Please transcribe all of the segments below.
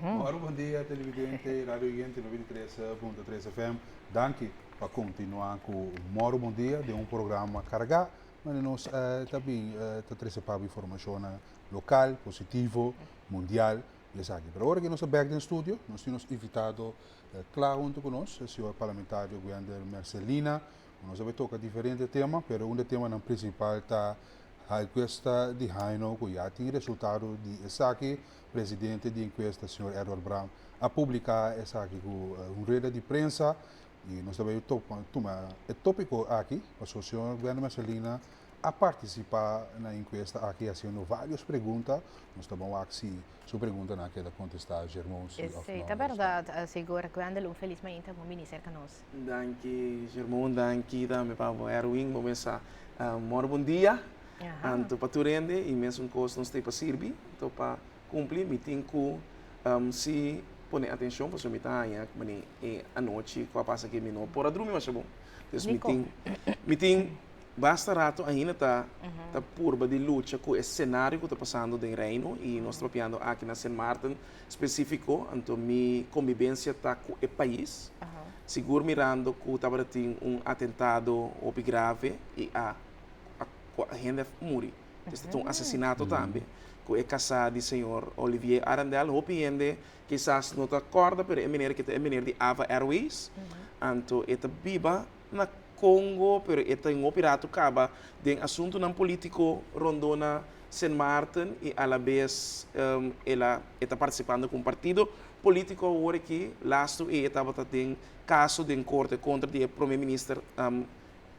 Moro bon dia televidente, radio oyente 93.3 FM. Danki pa kontinuá ku Moro Bon Dia den un programa kargá manera nos ta bin ta trese pa bo informashonnan lokal, positivo, mundial i esaki. Pero ora ku nos ta bèk den studio nos tin nos invitado kla huntu ku nos, señor parlamentario Gwender Mercelina. Nos a bai toka diferente tema, pero un di e temanan prinsipal ta enkuesta di Haino ku ya tin resultado di esaki. Presidente di enkuesta señor Edward Braam a publiká esaki ku un rueda di prensa i nos ta bai tuma e tópiko aki pasobra señor Gwenda Mercelina a partisipá na enkuesta aki hasiendo vários pregunta. Nos ta bon wak si su preguntanan a keda kontestá Germon si òf no. Esei ta bèrdat sigur. Gwendel un felis mainta bon bini serka nos. Danki Germon, danki tambe pa bo Erwin, bo mesa mor bon dia. Anto pa tur hende y mesun cos nos ta pa sirbi, anto pa cumpli mi tin cu si pone atencion pasobra mi ta haña mane e anochi cu a pasa aki mi no por a drumi masha bon. Dus mi tin mi tin basta rato ainda ta ta purba di lucha cu e scenario cu ta pasando den Reino y nos ta papiando aki na Sint Maarten specifico, anto mi convivencia ta cu e pais, sigur mirando cu tabata tin un atentado hopi grave y a cu hende a muri. Pues ta un asesinato tambe cu e casa di señor Olivier Arrindell. Hopi hende kisas no ta corda, pero e meneer aki ta e meneer di Ava Airways. Anto e ta biba na Congo, pero e ta un hopi rato caba den asuntonan politico rondó na Sint Maarten y alabes el a e ta participando cu un partido politico awor aki. Lastu e tabata den caso den corte contra di e prome minister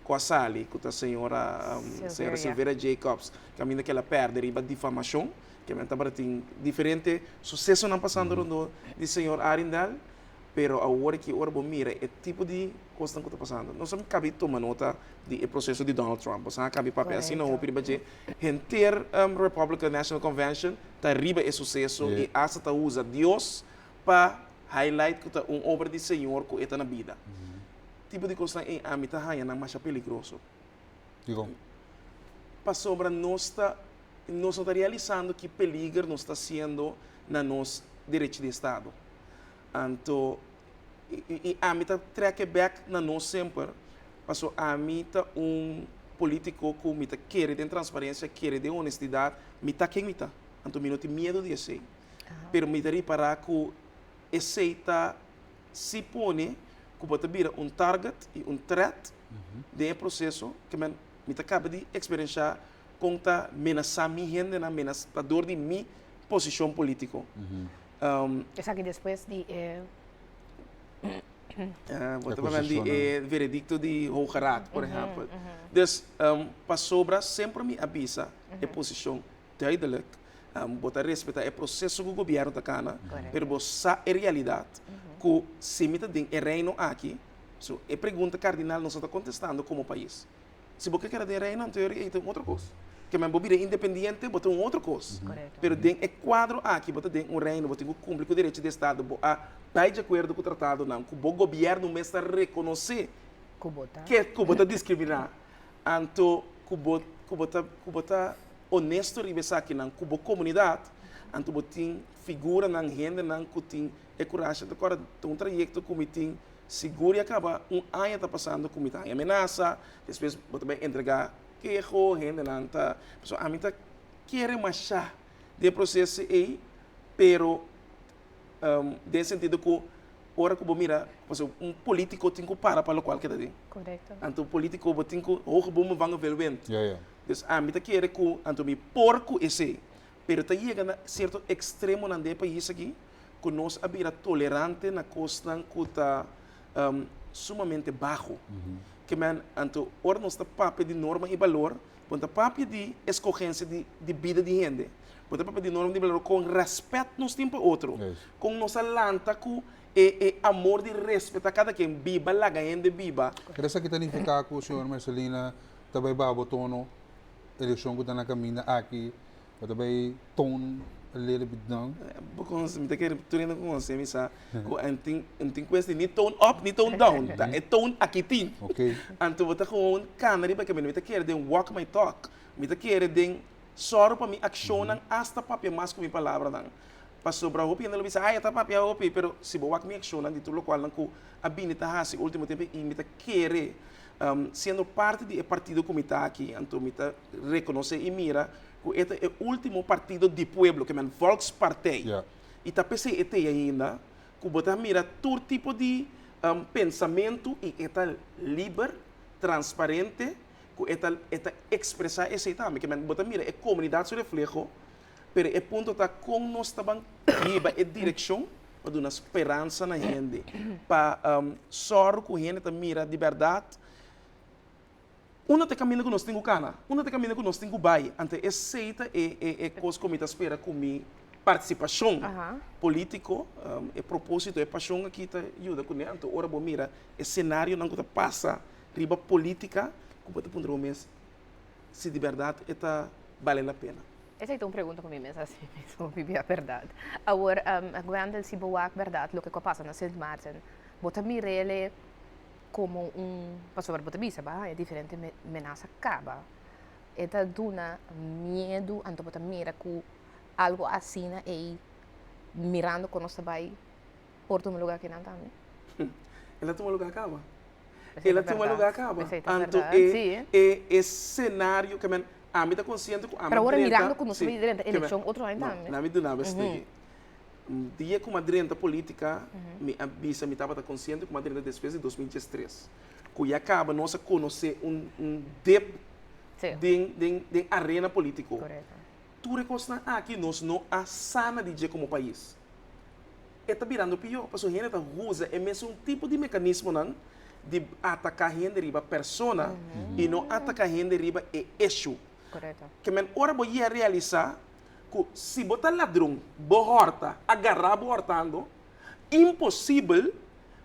ku a sali ku ta señora señora Silveria Jacobs kaminda ku el a pèrdè riba difamashon ke men tabata tin diferente susesonan pasando rondó di señor Arrindell pero awor aki ora bo mira e tipo di kosnan ku ta pasando nos a kabi tuma nota di e proseso di Donald Trump boso a kabi papia asina hopi riba dje henter Republican National Convention ta riba e suseso i asta ta usa Dios pa highlight ku ta un obra di señor ku e ta na bida. Tipo di kosnan ei ami ta haña nan masha peligroso. Dikon? Pasobra nos ta nos no ta realisando ki peliger nos ta hasiendo na nos derechi di estado. Anto i ami ta trek e bek na nos semper, paso ami ta un politico ku mi ta kere den transparencia, kere den honestidad, mi ta ken mi ta. Anto mi no tin miedu di esei. Pero mi ta ripara ku esei ta Si pone ku bo ta bira un target i un threat den e proseso, ke men mi ta kaba di eksperenshá kon ta menasá mi hendenan, menasá dor di mi posishon polítiko. Esaki despues di e. Bo ta papia di e veredikto di Hoge Raad, por ehèmpel. Dus, pasobra semper mi a bisa e posishon Duidelijk, bo ta respeta e proceso cu gobierno ta cana, pero bo sa e realidad cu si mi ta den e reino aki, so e pregunta cardinal nos no ta contestando como pais. Si bo ke keda den e reino anto ei ta un otro cos. Ke men bo bira independiente bo ta un otro cos. Pero den e cuadro aki bo ta den un reino, bo tin cu cumpli cu derecho di estado, bo a bay di acuerdo cu tratadonan cu bo gobierno mes ta reconoce ke cu bo ta discrimina, anto cu bo cu bo ta cu bo ta honesto riba esakinan ku bo komunidat, anto bo tin figuranan, hendenan ku tin e kurashi. Anto kòrda ta un trayekto ku mi tin sigur ya kaba un aña ta pasando ku mi ta haña menasa, despues bo ta bai entregá keho, hendenan ta, pasobra ami ta kere mashá den e proseso ei, pero den sentido ku ora ku bo mira, pasobra un polítiko tin ku para pa lokual ke ta den. Anto un polítiko bo tin ku hoge bomen vangen veel wind. Dus ami ta kere ku anto mi por ku esei, pero ta yega na sierto ekstremonan den e pais aki ku nos a bira tolerante na kosnan ku ta sumamente baho. Ke men anto ora nos ta papia di norma i balor, bo no ta papia di eskogensia di bida di hende, bo ta papia di norma di balor kon rèspèt nos tin pa otro, kon nos a lanta ku e amor di respetá kada ken, biba laga hende biba. Pero esaki ta nifiká ku señor Mercelina ta bai baha bo tono elekshon ku ta na kaminda aki bo ta bai tone a little bit down. Bo konosé mi ta kere tur hende konosé mi sa ku en tin en tin kues di ni tone up ni tone down ta e tone aki tin anto bo ta gewoon kana riba e kaminda mi ta kere den walk my talk mi ta kere den sòru pa mi akshonnan asta papia mas ku mi palabranan. Pasobra hopi hende lo bisa, ay e ta papia hopi, pero si bo wak mi akshonnan di tur lokualnan ku a bini ta hasi último tempu i mi ta kere siendo parti di e partido ku mi ta aki, anto mi ta rekonosé i mira ku e ta e último partido di pueblo, ke men Volkspartij. I ta p'esei e t'ei ainda ku bo ta mira tur tipo di pensamentu i e ta liber, transparente, ku e ta e ta ekspresá esei tambe. Ke men bo ta mira e komunidat su refleho, pero e punto ta kon nos ta ban hiba e direkshon pa duna speransa na hende, pa sòru ku hende ta mira di bèrdat unda ta e kaminda ku nos tin ku kana, unda ta e kaminda ku nos tin ku bai. Anto esei ta e e kos ku mi ta spera ku mi partisipashon polítiko, e propósito, e pashon aki ta yuda kuné. Anto ora bo mira e senarionan ku ta pasa riba polítika ku bo ta puntra bo mes si di bèrdat e ta bale la pena. Esei ta un pregunta ku mi mes hasi mi mes hopi bia bèrdat. Awor, Gwendel, si bo wak bèrdat loke ku a pasa na Sint Maarten, bo ta mir'el komo un, pasobra bo ta bisa bo a haña diferente menasa kaba, e ta duna miedu, anto bo ta mira ku algu asina ei mirando kon nos ta bai por tuma lugar kinan tambe? El a tuma lugar kaba. El a tuma lugar kaba. Anto e e e scenario ke men ami ta konsiente ku ami Pero awor mirando ku nos ta bai drenta elekshon otro aña tambe. No, lami duna bo esaki. Dia ku mi a drenta politika mi a bisa mi tabata konsiente ku mi a drenta despues di 2013. Ku ya kaba nos a konosé un un dip den den den arena politiko. Tur e kosnan aki nos no a sana di dje komo pais. E ta birando pió, pasobra hende ta usa e mesun tipo di mekanismonan di ataká hende riba persona i no ataká hende riba e issue. Ke men ora bo yega realisá ku si bo ta ladron, bo hòrta, a gará bo hòrtando, imposibel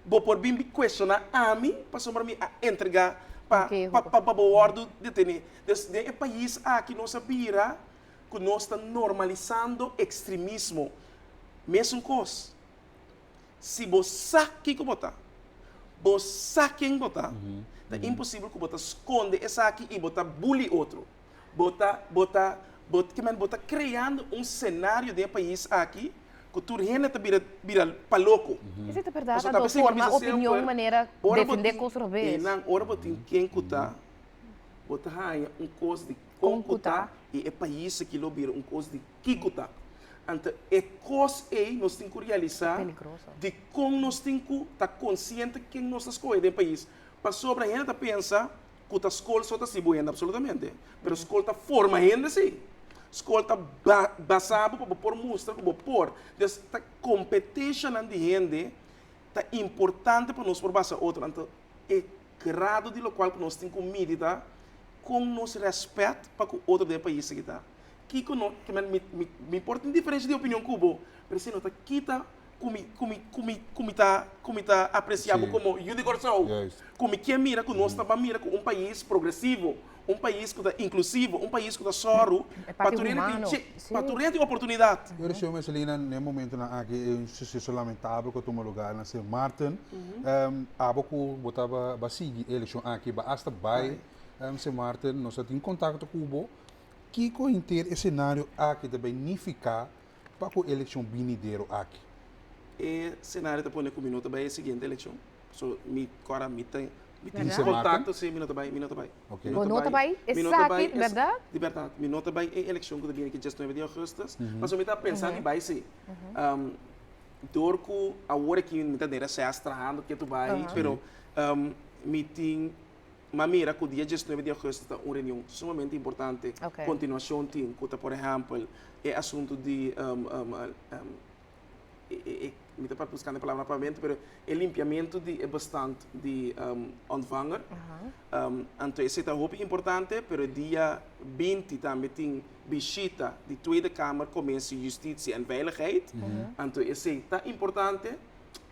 bo por bin kuestioná ami pasobra mi a entregá pa pa bo wòrdu detené. Dus den e pais aki nos a bira ku nos ta normalisando ekstremismo. Mesun kos, si bo sa kiko bo ta, bo sa ken bo ta, ta imposibel ku bo ta skonde esaki i bo ta buli otro. Bo ta, bo ta, bo, ke men, bo ta kreando un senario den e pais aki ku tur hende ta bira, bira pa loko. Esei ta bèrdat, anto forma opinion manera defendé kos robes. Einan, ora bo tin ken ku ta, bo ta haña un kos di kon ku ta i e pais aki lo bira un kos di kiko ta. Anto e kos ei nos tin ku realisá di kon nos tin ku ta konsiente ken nos ta skohe den pais. Pasobra hende ta pensa ku ta skol so ta sibu hende absolutamente, pero skol ta forma hende si. Skol ta basa bo pa bo por mustra ku bo por. Dus ta kompetenshanan di hende ta importante pa nos por basa otro. Anto e grado di lokual ku nos tin ku midi ta kon nos rèspèt pa ku otro den e pais aki ta. Kiko no, ke men mi mi mi por tin diferensha di opinion ku bo, pero esei no ta kita ku mi ku mi ku mi ku mi ta ku mi ta apresia bo komo yu di Kòrsou. Ku mi ke mira ku nos ta ban mira ku un pais progresivo, un pais ku ta inklusivo, un pais ku ta sòru pa tur hende tin che pa tur hende tin oportunidat. Yo recibo Mercelina n'e momentonan aki e un suceso lamentabel ku a tuma lugar na Sint Maarten. Abo ku bo ta ba sigui e elekshon aki, ba asta bai Sint Maarten, nos a tin kontakto ku bo. Kiko henter e senario aki ta bay nifica pa cu eleccion binidero aki? E senario ta pone cu mi no ta bay e siguiente eleccion. So mi cora mi ta mi tin contacto si mi no ta bay mi no ta bay. Bo no ta bay esaki berdad? Di berdad mi no ta bay e eleccion cu ta bini aki 19 di augustus pasobra mi ta pensa di bay si. Door cu awor aki mi ta den reces trahando ketu bay pero mi tin M'a mira ku dia 19 di augustus ta un reunion sumamente importante. Kontinuashon tin ku ta por ehèmpel e asuntu di mi ta buskando e palabra nuevamente pero e limpiamentu di e bestand di ontvanger. Anto esei ta hopi importante pero e dia 20 tambe tin bishita di Tweede Kamer Commissie Justitie en Veiligheid. Anto esei ta importante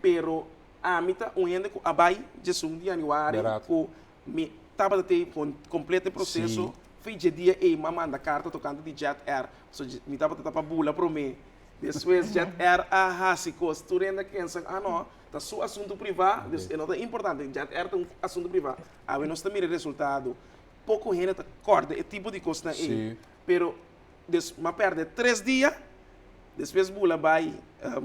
pero Ami ta un hende ku a bai djesun di yanüari ku mi tabata tei kompleto e proseso. Fi dje dia ei mi a manda karta tokante di Jet Air. So mi tabata ta pa bula promé. Despues Jet Air a hasi kos. Tur hende a kensa, ah no, ta su asuntu privá, dus e no ta importante. Jet Air ta un asuntu privá. Awe nos ta mira e resultado. Poko hende ta kòrda e tipo di kosnan ei. Pero, dus mi a pèrdè tres dia. Despues bula bai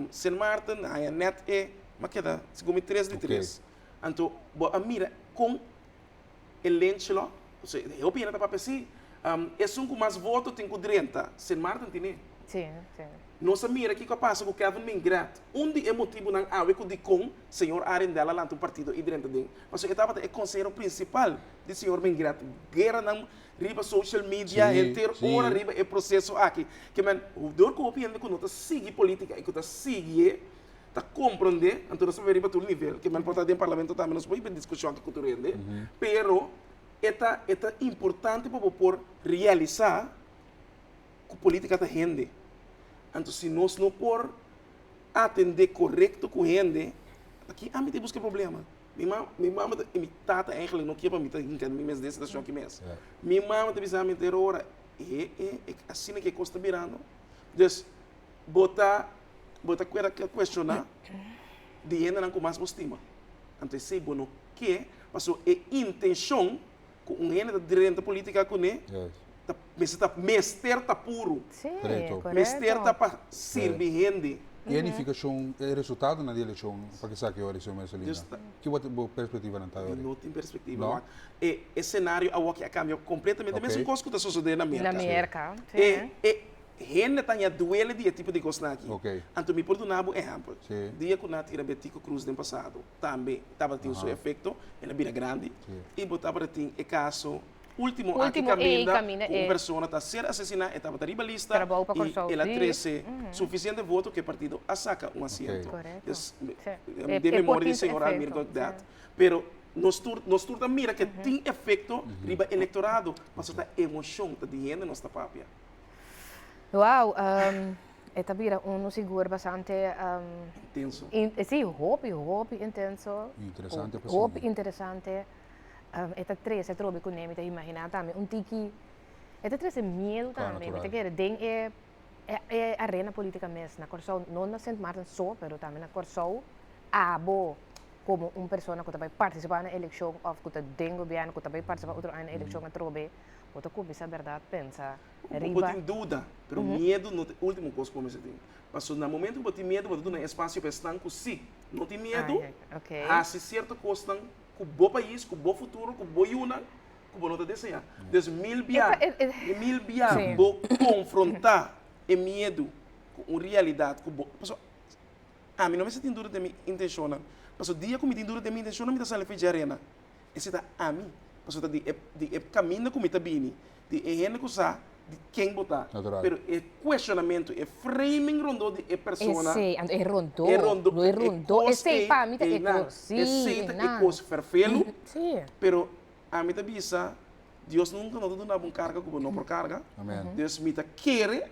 Sint Maarten, haña nèt e, m'a keda segun mi tres di tres. Anto bo a mira kon e lenchi lo, osea hopi hende ta papia si, esun ku mas voto tin ku drenta, Sint Maarten tine. Nos a mira kiko a pasa ku Kevin Mingret, un di e motibunan awe ku dikon señor Arrindell a lanta un partido i drenta den, pasobra e tabata e konsehero prinsipal di señor Mingret. Gueranan riba social media henter ora riba e proseso aki. Ke men, dor ku hopi hende ku no ta sigui politika i ku ta siguié ta komprondé, anto nos ta bai riba tur nivel, ke men por ta den parlamento tambe nos por hiba e diskushon aki ku tur hende, pero e ta e ta importante pa bo por realisá ku politika ta hende. Anto si nos no por atendé korekto ku hende, aki ami ta buska problema. Mi mama, mi mama ta, i mi tata eigenlijk no kier pa mi ta hinka mi mes den situashon aki mes. Mi mama ta bisa mi henter ora, e, e, e, asina ke kos ta birando. Dus, bo ta, bo ta kuera kuestioná di hendenan ku mas bo stima. Anto esei bo no ke, pasobra e intenshon ku un hende ta drenta politica kuné ta mester ta mester ta puru. Sí, korekto. Mester ta pa sirbi hende. E nifikashon, e resultadonan di elekshon pa kisaki ora, señor Mercelina? Ki bo bo perspektivanan ta ora? Mi no tin perspektiva wak. E e senario awoki a kambia kompletamente, mesun kos ku ta sosodé na Merka. Na Merka, sí. E e hende ta haña duele di e tipo di kosnan aki. Anto mi por duna bo ehèmpel. Dia ku nan a tira Betico Croes den pasado, tambe tabatin su efecto, el a bira grandi y bo tabata tin e caso ultimo aki caminda cu un persona ta ser asesina, e tabata riba lista y el a trece suficiente voto cu e partido a saca un asiento. Dus, den memoria di señor Almir Godett, pero nos tur nos tur ta mira cu tin efecto riba electorado, pasobra ta emocion, ta di hende nos ta papia. Wow, E ta bira unu sigur bastante. Intenso. Si, hopi, hopi intenso. Interesante pa sigui. Hopi interesante. E ta trese atrobe kuné, mi ta imaginá tambe un tiki, e ta trese miedu tambe, mi ta kere den e e arena polítika mes na Kòrsou, no na Sint Maarten so, pero tambe na Kòrsou, abo komo un persona ku ta bai partisipá na elekshon òf ku ta den gobièrnu ku ta bai partisipá otro aña na elekshon atrobe, bo ta kuminsá bèrdat pensa. Bo por tin duda, pero miedu no ta e ultimo kos ku bo mester tin. Pasobra na momento ku bo tin miedu, bo ta duna espasio pa esnan ku sí no tin miedu, hasi sierto kosnan ku bo pais, ku bo futuro, ku bo yunan, ku bo no ta deseá. Dus mil bia, mil bia bo konfrontá e miedu ku un realidat ku bo, pasobra ami no mester tin duda den mi intenshonnan, pasobra dia ku mi tin duda den mi intenshonnan mi ta sali fecha arena. Esei ta ami, pasobra ta di e di e kaminda ku mi ta bini, di e hende ku sa di ken bo ta. Natural. Pero e kueshonamentu, e framing rondó di e persona. Esei, anto e rondó, E rondó, lo e e rondó, kos esei ei, pa mi ta e einan, kos, sí, esei ta e einan. kos ferfelu, Sí. pero ami ta bisa, Dios nunka no ta duna bo un karga ku bo no por karga. Amen. Dus mi ta kere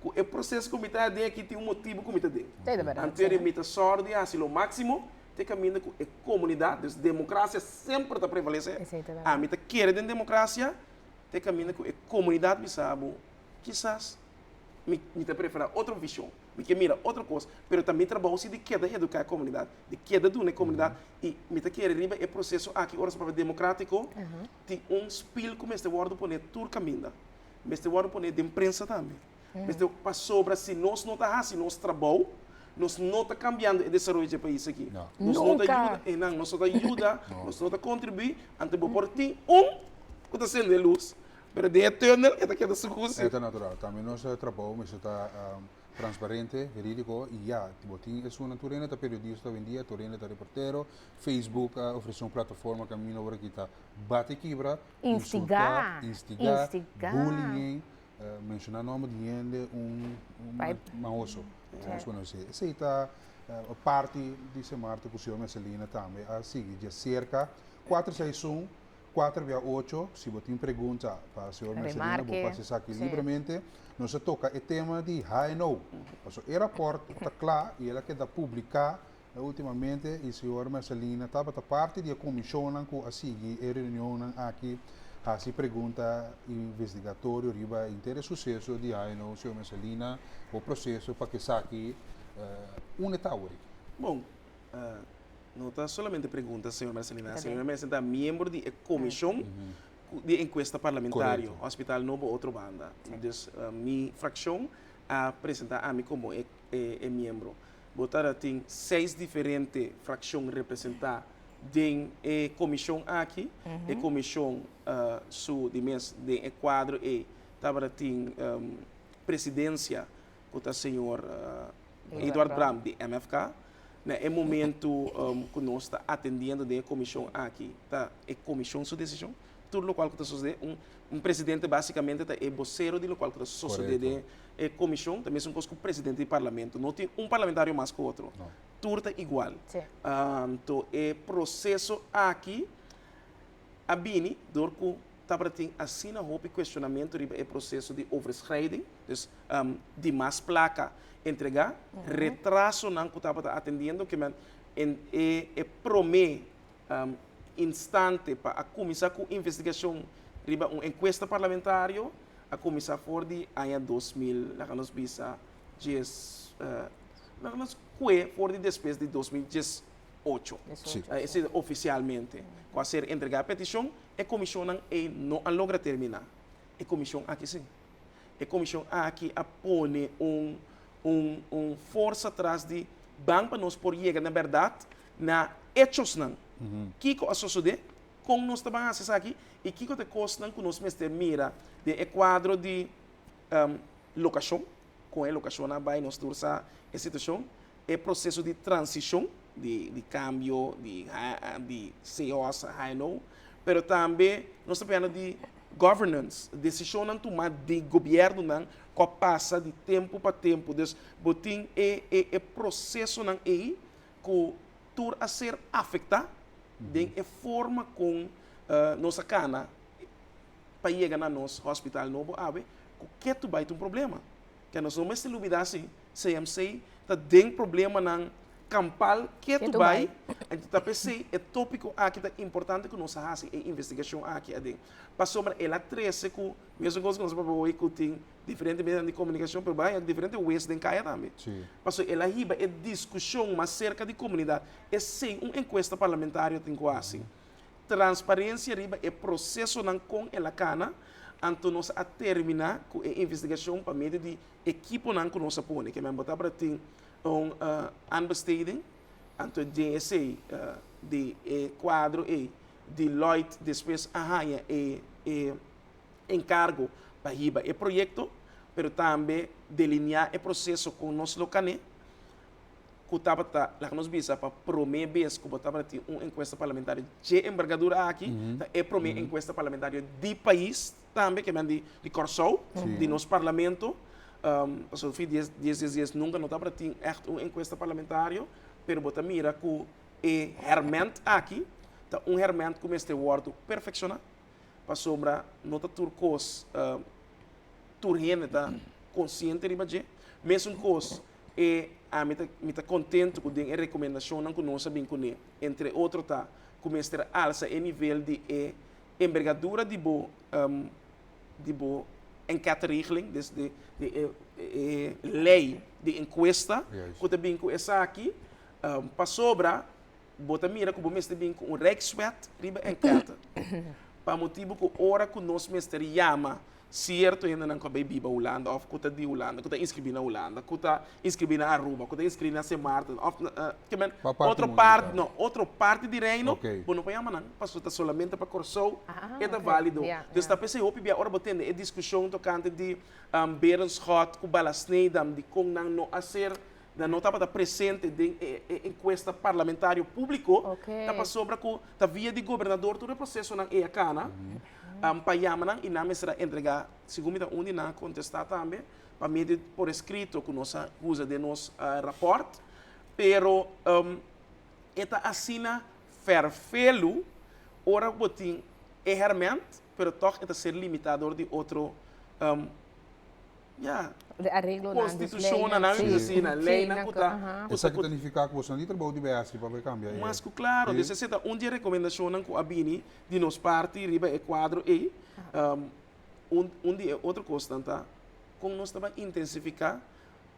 ku e proseso ku mi ta aden aki tin un motibu ku mi ta den. Esei ta bèrdat, Anto sí. mi ta sòru di hasi lo máksimo Te kaminda ku e komunidat, dus demokrasia semper ta prevalesé. Ami ta kere den demokrasia, te kaminda ku e komunidat bisa bo, kisas mi mi ta preferá otro vishon, mi ke mira otro kos, pero ta mi trabou si di keda eduká e komunidat, di keda duna e komunidat i mi ta kere riba e proseso aki ora sa papia demokratiko, tin un spil ku mester wòrdu poné tur kaminda, mester wòrdu poné den prensa tambe. Mester pasobra si nos no ta hasi nos trabou, nos no ta kambiando e desaroyo dje pais aki. Nos no ta yuda einan, nos no ta yuda, nos no ta kontribuí, anto bo por tin un ku ta sende lus, pero den e tùnel e ta keda sukusi. E ta natural. Tambe nos trabou mester ta transparente, verídiko i ya, bo tin esunnan tur hende ta periodista awendia, tur hende ta reportero, Facebook a ofresé un plataforma kaminda ora ki ta bati kibra, insultá, instigá, bullying. Menshoná nòmber di hende un mahoso, nos konosé. Esei ta parti di Sint Maarten ku señor Mercelina tambe a sigui dje serka. Kuater seis un, kuater bia ocho, si bo tin pregunta pa señor Mercelina bo por hasi esaki libremente. Nos a toka e tema di HNO, pasobra e rapòrt ta kla i el a keda publiká Ultimamente y señor Mercelina tabata parti di e comisionnan cu a sigui e reunionnan aki haci pregunta investigatorio riba henter e suceso di HNO. Señor Mercelina, bo proceso pa esaki unda ta awor? Bon, no ta solamente pregunta señor Mercelina, señor Mercelina ta miembro di e comision di encuesta parlamentario, Hospital Nobo Otrobanda. Dus mi fraccion. a presentá ami komo e e miembro. Bo ta tin seis diferente frakshon representá den e komishon aki. E komishon su di mes den e kuadro ei tabata tin presidensia ku ta señor Eduard Bram di MFK. Na e momentu ku nos ta atendiendo den e komishon aki ta e komishon su desishon. Tur lokual ku ta sosodé, un presidente básikamente ta e bosero di lokual ku ta sosodé den e komishon. Ta mesun kos ku presidente di parlamento. No tin un parlamentario mas ku otro. Tur ta igual. Anto e proseso aki a bini dor ku tabata tin asina hopi kuestionamentu riba e proseso di overschrijding, dus di mas plaka entregá, retrasonan ku tabata atendiendo ke men e e promé instante pa a kuminsá ku investigashon riba un enkuesta parlamentario a kuminsá for di aña 2000, laga nos bisa djes, laga nos kue for di despues di 2018. Esei ofisialmente ku a ser entregá e petishon. E komishonnan ei no a logra terminá. E komishon aki sí. E komishon aki a pone un un un forsa tras di ban pa nos por yega na bèrdat, na echosnan. Kiko a sosodé, kon nos ta ban hasi esaki i kiko ta e kosnan ku nos mester mira den e kuadro di lokashon, kon e lokashonnan a bai, nos tur sa e situashon. E proseso di transishon, di kambio di di CO's a HNO, pero tambe nos ta papiando di governance, desishonnan tumá di gobièrnunan ku a pasa di tempu pa tempu. Dus bo tin e e e prosesonan ei ku tur a ser afektá den e forma kon nos a kana pa yega na nos hospital nobo awe ku ketu bai ta un problema. Ke nos no mester lubida si CMC ta den problemanan kampal ketu bai, anto ta p'esei e topiko aki ta importante ku nos a hasi e investigashon aki aden. Pasobra el a trese ku mesun kos ku nos a papia hoy ku tin diferente medionan di komunikashon pero bai diferente wes den kaya tambe. Pasobra el a hiba e diskushon mas serka di komunidat. Esei un enkuesta parlamentario tin ku hasi. Transparensia riba e prosesonan kon el a kana, anto nos a terminá ku e investigashon pa medio di ekiponan ku nos a pone. Ke men bo tabata tin un aanbesteding, anto den esei di e kuadro ei Deloitte despues a haña e e enkargo pa hiba e proyekto, pero tambe delineá e proseso kon nos lo kané. ku tabata, laga nos bisa, pa promé bes ku bo tabata tin un enkuesta parlamentario dje embergadura aki, ta e promé enkuesta parlamentario di pais tambe, ke men di di Kòrsou, di nos parlamento. Pasobra fi dies dies dies dies nunka no tabata tin ègt un enkuesta parlamentario, pero bo ta mira ku e hèrmènt aki ta un hèrmènt ku mester wòrdu perfekshoná, pasobra no ta tur kos tur hende ta konsiente riba dje. Mesun kos E ami ta mi ta kontentu ku den e rekomendashonnan ku nos a bin kuné, entre otro ta ku mester alsa e nivel di e embergadura di bo di bo enquêteregeling, des di di e e lei di enkuesta ku ta bin ku esaki, pasobra bo ta mira ku bo mester bin ku un rijkswet riba enquête pa motibu ku ora ku nos mester yama Sierto hendenan ku a bai biba Hulanda òf ku ta di Hulanda, ku ta inskribí na Hulanda, ku ta inskribí na Aruba, ku ta inskribí na Sint Maarten òf na ke men Pa parti otro mundu parti, ta. no, otro parti di Reino, Oké. bo no por yama nan, pasobra ta solamente pa Kòrsou Ah, e ta oké. válido. Ja, Dus ja. ta p'esei hopi bia ora bo tende e diskushon tokante di Berenschot ku Bala Sneedam, dikon nan no a ser, nan no tabata presente den e e enkuesta parlamentario públiko, Oké. ta pasobra ku ta via di gobernador tur e prosesonan ei a kana. Pa yama nan i nan mester a entregá, segun mi ta un di nan a kontestá tambe pa medio por eskrito ku nos a usa den nos rapòrt, pero e ta asina fèrfelu ora bo tin e hèrmènt, pero tòg e ta ser limitá dor di otro ya, De areglonan, dus konstitushonnan, leinan, nan sí. bisa asina, Sí, leinan nan ku ku, ta, aha. ku ta, Esaki ku ta nifiká ku boso no tin trabou di bai hasi pa bai kambia e. Mas ku klaro, Sí. dus esei ta un di e rekomendashonnan ku a bini di nos parti riba e kuadro ei. Un un di e otro kosnan ta kon nos ta bai intensifiká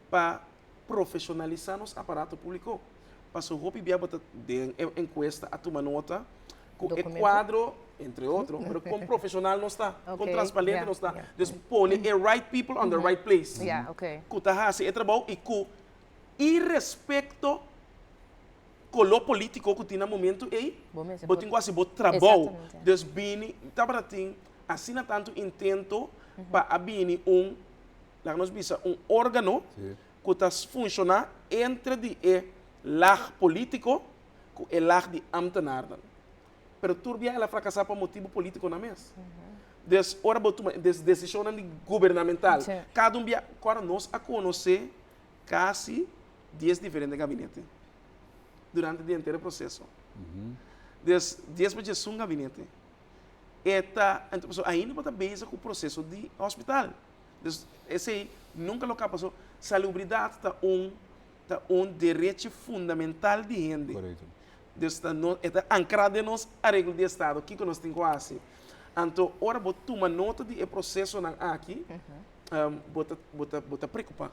pa profeshonalisá nos aparato públiko. Pasobra hopi bia bo ta den e enkuesta a tuma nota ku e Dokumento. kuadro. Entre otro, pero kon profesional nos ta, kon transparente nos ta. Dus pone e right people on the right place. Ku ta hasi e trabou i ku irespekto koló polítiko ku tin na momentu ei, bo tin ku hasi bo trabou. Dus bini, tabata tin asina tantu intento pa a bini un, laga nos bisa, un órgano ku ta funshoná entre di e lag polítiko ku e lag di ámtenarnan. Pero tur bia el a frakasá pa motibu polítiko nan mes. Des ora bo tuma des desishonnan di gubernamental, kada un bia, kòrda nos a konosé kasi dies diferente gabinete durante di henter e proseso. Des dies pa diesun gabinete. E ta, anto pasobra ainda bo ta bezig ku proseso di hospital. Des esei nunka lo kaba pasobra salubridat ta un ta un derechi fundamental di hende. Dus ta no, e ta ankrá den nos areglo di estado kiko nos tin ku hasi. Anto ora bo tuma nota di e prosesonan aki, bo ta, bo ta, bo ta preokupá.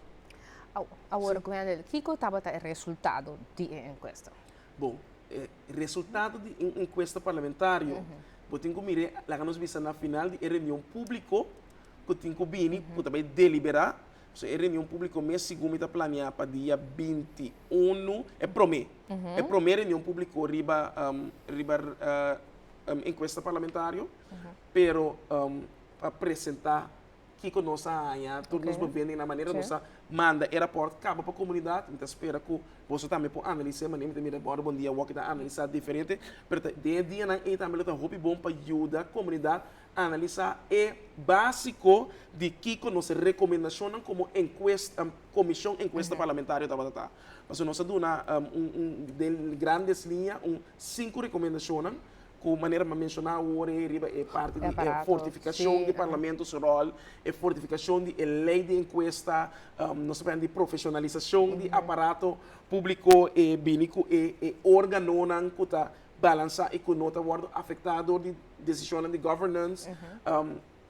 Awor, Gwendel, kiko tabata e resultado di e enkuesta? Bon, e resultado di un enkuesta parlamentario, bo tin ku mir'é, laga nos bisa na final di e reunion públiko ku tin ku bini, ku ta bai deliberá. So e reunion públiko mes segun mi ta planeá pa dia 21, e promé, e promé reunion públiko riba riba enkuesta parlamentario, pero pa presentá kiko nos a haña, tur nos bevinding na manera nos a manda e rapòrt kaba pa komunidat. Mi ta spera ku boso tambe por analis'é manera mi ta mira Bòrda Bon Dia awor ki ta analisá diferente, pero ta den e dianan ei tambe lo ta hopi bon pa yuda komunidat Analisá e básiko di kiko nos rekomendashonnan komo enkuesta, komishon enkuesta parlamentario tabata ta. Pasobra nos a duna un un den grandes liña un sinku rekomendashonnan ku manera mi a menshoná awor ei riba e parti di e fortifikashon di parlamento su ròl, e fortifikashon di e lei di enkuesta, nos ta papia di profeshonalisashon di aparato públiko, e bini ku e e órganonan ku ta balansá i ku no ta wòrdu afektá dor di desishonnan di governance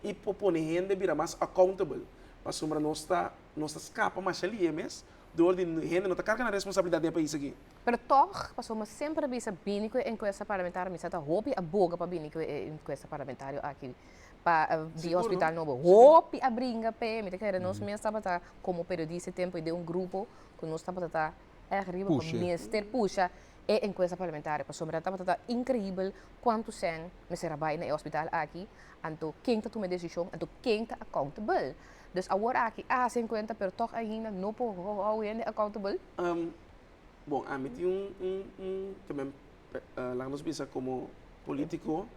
i por pone hende bira mas accountable. Pasobra nos ta nos ta skapa masha lihe mes dor di hende no ta karga nan responsabilidat den e pais aki. Pero tòg, pasobra mi semper a bisa bini ku e enkuesta parlamentario, mi sa ta hopi a boga pa bini ku e enkuesta parlamentario aki pa di hospital nobo. Hopi a bringa p'e, mi ta kere nos mes tabata komo periodista e tempu ei den un grupo ku nos tabata ta èg riba pa mester pusha E enkuesta parlamentario pasobra tabata ta inkreibel kuantu sèn mester a bai na e hospital aki, anto ken ta tuma e desishon, anto ken ta accountable. Dus awor aki a hasi enkuenta pero tòg ainda no por hou hende accountable. Bon, ami tin un, un, un, tamen, laga nos bisa komo polítiko,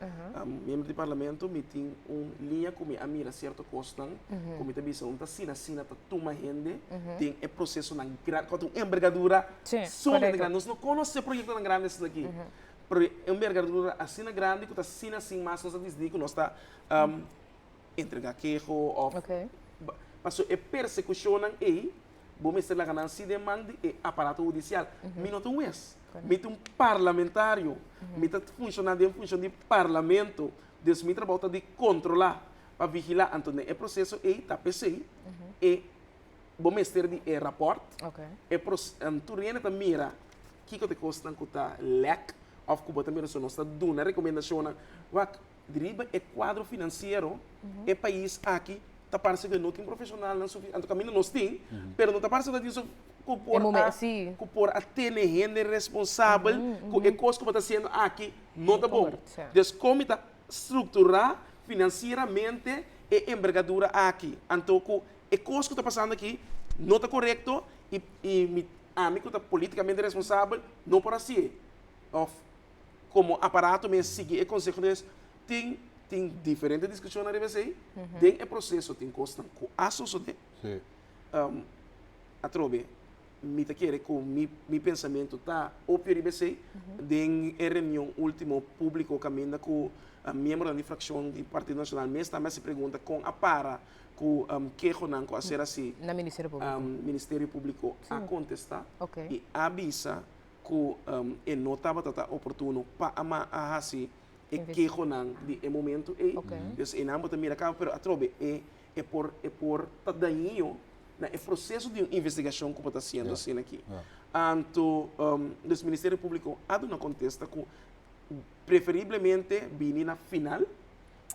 miembro di parlamento, mi tin un liña ku mi a mira sierto kosnan ku mi ta bisa un ta asina asina ta tuma hende den e prosesonan grandi, ku ta un embergadura sumamente grandi. Nos no konosé proyektonan grandi asina aki, pero e embergadura asina grandi ku ta asina sin mas nos a disidí ku nos ta entregá keho òf pasobra e persekushonnan ei Bo mester laga nan si den man di e aparato hudisial. Mi no ta un hues. Mi ta un parlamentario. Mi ta funshoná den funshon di parlamento. Dus mi trabou ta di kontrolá, pa vigilá. Anto den e proseso ei ta p'esei e bo mester di e rapòrt. E tur hende ta mira kiko ta e kosnan ku ta lèk òf ku bo ta mira. So nos ta duna rekomendashonnan. Wak, Riba e kuadro finansiero e pais aki ta parse ku no tin profeshonalnan sufisiente, anto kaminda nos tin, pero no ta parse ku ta tin ku por a ku por a tene hende responsabel ku e kos ku bo ta hasiendo aki no ta bon. Dus kon mi ta strukturá finansieramente e embergadura aki? Anto ku e kos ku ta pasando aki no ta korekto i i mi ami ku ta politikamente responsabel no por hasié òf Komo aparato mes sigui e konseho di tin tin diferente diskushonnan riba esei. Den e proseso tin kosnan ku a sosodé. Atrobe mi ta kere ku mi mi pensamentu ta opio riba esei. Den e reunion último públiko kaminda ku miembronan di frakshon di Partido Nashonal mes tambe a hasi pregunta kon a para ku kehonan ku a ser hasi. Na Ministerio Públiko. Ministerio Públiko a kontestá i a bisa ku e no tabata ta oportuno pa a a hasi e kehonan di e momento ei. Dus einan bo ta mira kaba, pero atrobe e e por e por ta dañio na e proseso di un investigashon ku bo ta hasiendo asina aki. Anto dus Ministerio Públiko a duna kontesta ku. Preferiblemente bini na final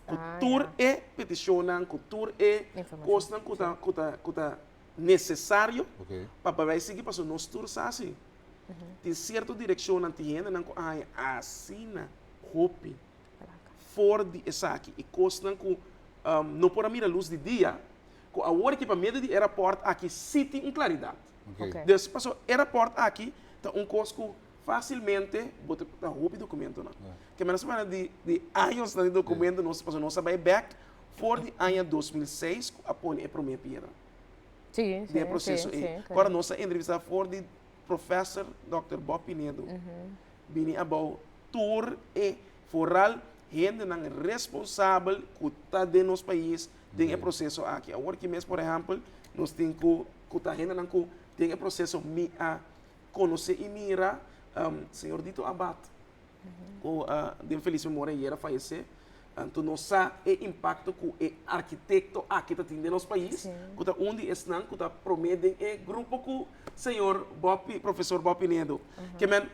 ku tur e petishonnan, ku tur e kosnan ku ta ku ta ku ta nesesario pa bai sigui pasobra nos tur sa si tin sierto direkshonnan tin hendenan ku a haña asina hopi for di esaki i kosnan ku no por a mira lus di dia ku awor aki pa medio di e rapòrt aki si tin un klaridat. Dus pasobra e rapòrt aki ta un kos ku Fásilmente bo ta ta hopi dokumentonan. Ke mester manda di di añosnan di dokumento nos pasobra nos a bai bèk for di aña 2006 ku a pone e promé piedra den e proseso ei. Ora nos a entrevistá for di Professor Dòkter Bob Pinedo bini abou tur e foral hendenan responsabel ku ta den nos pais den e proseso aki. Awor ki mes por ehèmpel nos tin ku ku ta hendenan ku den e proseso mi a Conoce y mira señor Dito Abad cu den feliz memoria ayer a fayece, anto nos sa e impacto cu e arquitecto aki ta tin den nos pais, cu ta un di esnan cu ta prome den e grupo cu señor Bob, profesor Bob Pinedo. Ke men,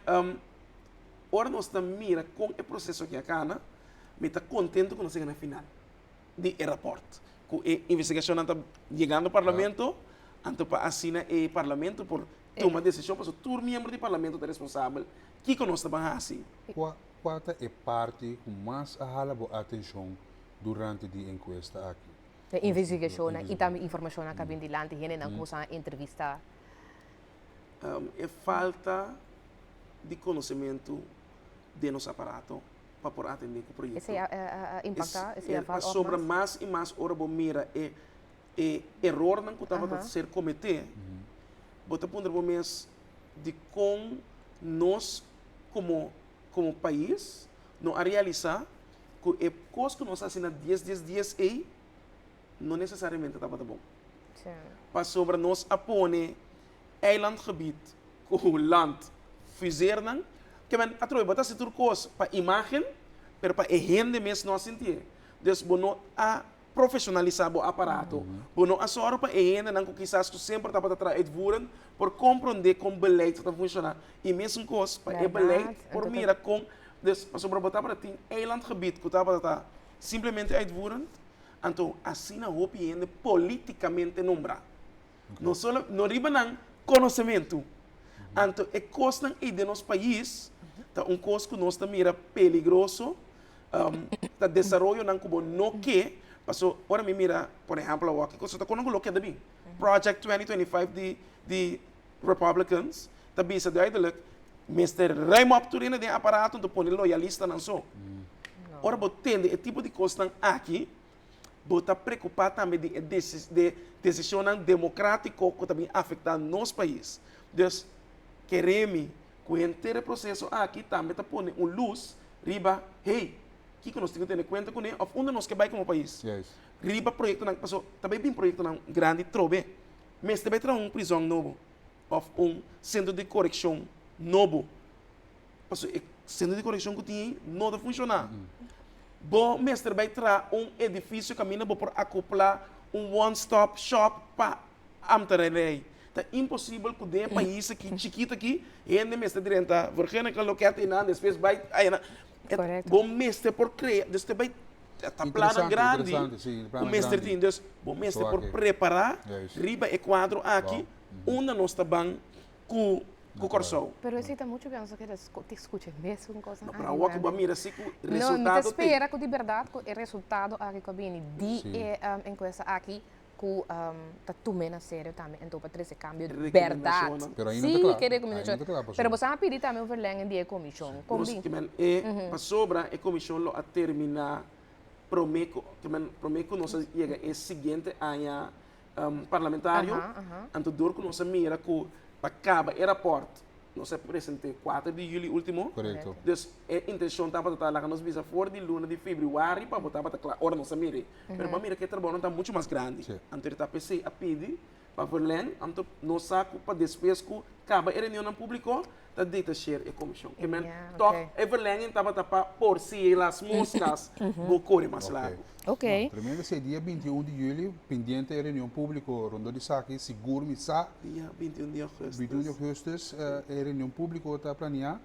ora nos ta mira con e proceso aki a cana, mi ta contento cu nos a yega na final di e raport, cu e investigacionnan ta yegando parlamento, anto pa asina e parlamento por Tuma desishon pasobra tur miembro di parlamento ta responsabel kiko nos ta ban hasi. Kua kua ta e parti ku mas a hala bo atenshon durante di enkuesta aki? E investigashonnan i tambe informashonnan ku a bin dilanti, hendenan ku boso a entrevistá. E falta di konosementu den nos aparato pa por atendé ku proyekto. Esei a impaktá? Esei a val òf mas? Pasobra mas i mas ora bo mira e e erornan ku tabata ser kometé, bo ta puntra bo mes dikon nos komo komo pais no a realisá ku e kos ku nos a hasi na dies dies dies ei no nesesariamente tabata bon. Pasobra nos a pone eilandgebied ku land fuseernan, ke men atrobe bo ta hasi tur kos pa imágen, pero pa e hende mes no a sintié. Dus bo no a profesionalisa bo aparato. Bo no a sòru pa e hendenan ku kisas ku semper tabata traha uitvoerend por komprondé kon beleid ta funshoná. I mesun kos pa e beleid por mira kon, dus pasobra bo tabata tin eilandgebied ku tabata ta simplemente uitvoerend, anto asina hopi hende politikamente nombrá. No solo, no riba nan konosementu. Anto e kosnan ei den nos pais ta un kos ku nos ta mira peligroso ta desaroyonan ku bo no ke, paso ora mi mira por ehèmpel awor kiko ta kono ku lo keda bin. Project 2025 di di Republicans ta bisa duidelik mester ruim op tur hende den aparato anto pone loyalistanan so. Ora bo tende e tipo di kosnan aki bo ta preokupá tambe di e desishonnan demokratiko ku ta bin afektá nos pais. Dus kere mi Ku henter e proseso aki tambe ta pone un lus riba, hey, kiko nos tin ku tene kuenta kuné òf unda nos ke bai komo pais? Riba proyektonan, paso ta bai bin proyektonan grandi trobe. Mester bai traha un prizòn nobo òf un sentro di korekshon nobo, paso e sentro di korekshon ku tin ei no ta funshoná. Bo mester bai traha un edifisio kaminda bo por akoplá un one stop shop pa Ambtenarij. Ta imposibel ku den e pais aki chikito aki hende mester drenta vergunning loket einan despues bai einan. Bo mester por krea, dus ta bai ta plannan grandi ku mester tin. Dus bo mester por prepara riba e kuadro aki unda nos ta ban ku Kòrsou. Pero esei ta muchu bien, nos a keda skucha e mesun kosnan aki. No, pero awor ku bo a mira si ku resultado tin. No, mi ta spera ku di bèrdat ku e resultado aki ku a bini di e enkuesta aki ku ta tum'é na serio tambe enton pa trese kambio bèrdat. Pero ainda no ta kla. Ainda no ta kla pasobra. Pero boso a pidi tambe un verlenging di e komishon. Kon bin? Ke men e pasobra e komishon lo a terminá promé ku ke men promé ku nos a yega e siguiente aña parlamentario. Anto dor ku nos a mira ku pa kaba e rapòrt nos a present'é kuater di yüli último. Korekto. Dus e intenshon tabata ta laga nos bisa for di luna di febrüari pa bo tabata kla ora nos a mir'é. Pero bo a mira ku e trabounan ta muchu mas grandi. Anto e ta p'esei a pidi pa verleng, anto nos sa ku pa despues ku kaba e reunionnan públiko ta detasheer e komishon. Ke men tòg e verlenging tabata pa por si las moskas bo kore mas largu. Ok. Tremendo esei dia 21 di juli pendiente e reunion públiko rondó di esaki sigur mi sa. Dia 21 di ougùstùs. 21 di ougùstùs e reunion públiko ta planeá.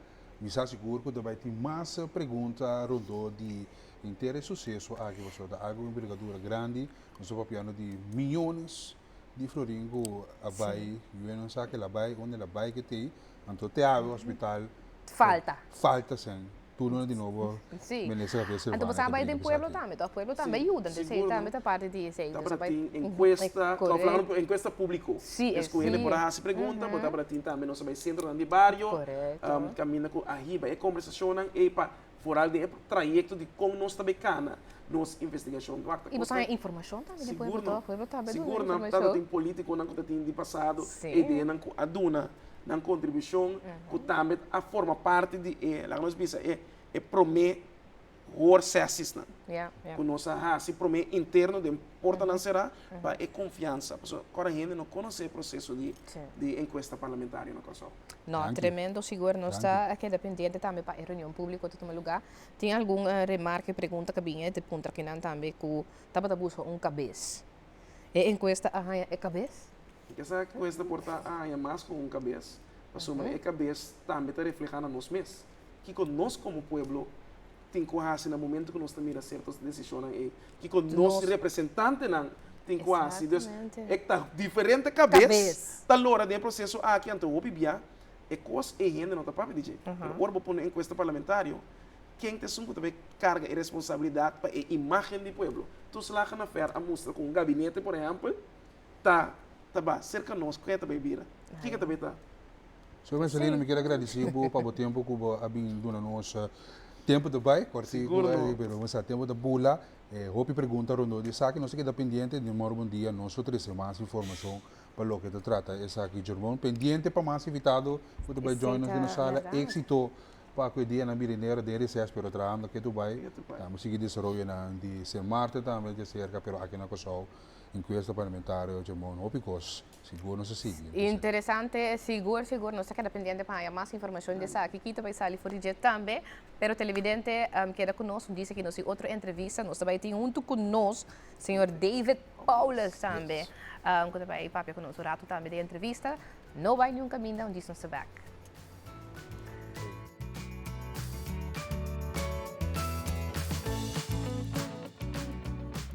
Mi sa sigur ku ta bai tin mas pregunta rondó di henter e suseso aki pasobra ta algu envergadura grandi. Nos ta papiando di miyones di florin ku a bai, yu no sa ke el a bai, unda el a bai ke t'ei. Anto te awe hospital Falta. Falta sen. Tur luna di nobo Sí. Minister Javier Anto Silvania bo sa ta bai bringa den pa pueblo esaki. tambe, toch? Pueblo tambe Sí, yuda, entonces sigur tambe no. ta parti di esei. Entonces Tabata bai tin encuesta, Correcto. of laga encuesta publico. Sí, Es cu hende sí. por a haci pregunta, bo tabata tin tambe nos a bai centronan di bario, Correcto. caminda cu a hiba e conversacionnan ey pa vooral den e trayecto di con nos ta bay cana nos investigacion. Wak ta Y bo cos sa ta haña informacion tambe di pueblo Sigur no. toch? Pueblo tambe duna Sigur nan informacion. tabata tin politiconan cu ta tin di pasado, Sí. ideanan cu a duna nan contribucion cu tambe a forma parti di e, laga nos bisa, e e prome hoorsessiesnan cu nos a haci prome interno den portanan cera pa e confiansa, pasobra ora hende no conoce e proceso di di encuesta parlamentario na Corsou. No, tremendo sigur. Nos ta keda pendiente tambe pa e reunion publico ta tuma lugar. Tin algun remarke, pregunta cu a bini te puntra kinan tambe cu tabata busca un cabes. E encuesta a haya e cabes? Esa encuesta por ta a haya mas cu un cabes, pasobra e cabes tambe ta refleha na nos mes. Kiko nos komo pueblo tin ku hasi na momento ku nos ta mira sierto desishonnan ei? Kiko nos representantenan tin ku hasi? Dus e ta diferente kabes ta lora den e proseso aki, anto hopi bia e kos ei hende no ta papia di dje. Pero ora bo pone enkuesta parlamentario, ken ta esun ku ta bai karga e responsabilidat pa e imágen di pueblo? Toeslagenaffaire a mustra ku un gabinete, por ehèmpel, ta ta ba serka nos, ken ta bai bira? Kiko ta bai ta? Señor Marcelino, mi kier a gradeci bo pa bo tempo cu bo a bin duna nos. Tempo ta bay, cortico, pero bo sa tempo ta bula. Hopi pregunta rondó di esaki. Nos ta keda pendiente, di moro bon dia nos lo trece mas informacion pa loke ta trata esaki. Jermon, pendiente pa mas invitado cu ta bay join nos den nos sala. Exito pa cu e dianan birinero den reces, pero trahando ketu bay. Tambe sigui desaroyonan di Sint Maarten tambe djacerca, pero aki na Curaçao encuesta parlamentario, Jermon, hopi cos. Sigur nos a sigui. Interesante, sigur sigur nos ta keda pendiente pa haña mas informacion di esaki. Ki ta bay sali for di dje tambe. Pero televidente, keda cu nos, un dice ki nos tin otro entrevista. Nos ta bay tin hunto cu nos señor David Paulus tambe, cu ta bay papia cu nos un rato tambe den entrevista. No bay niun caminda, un dice nos ta back.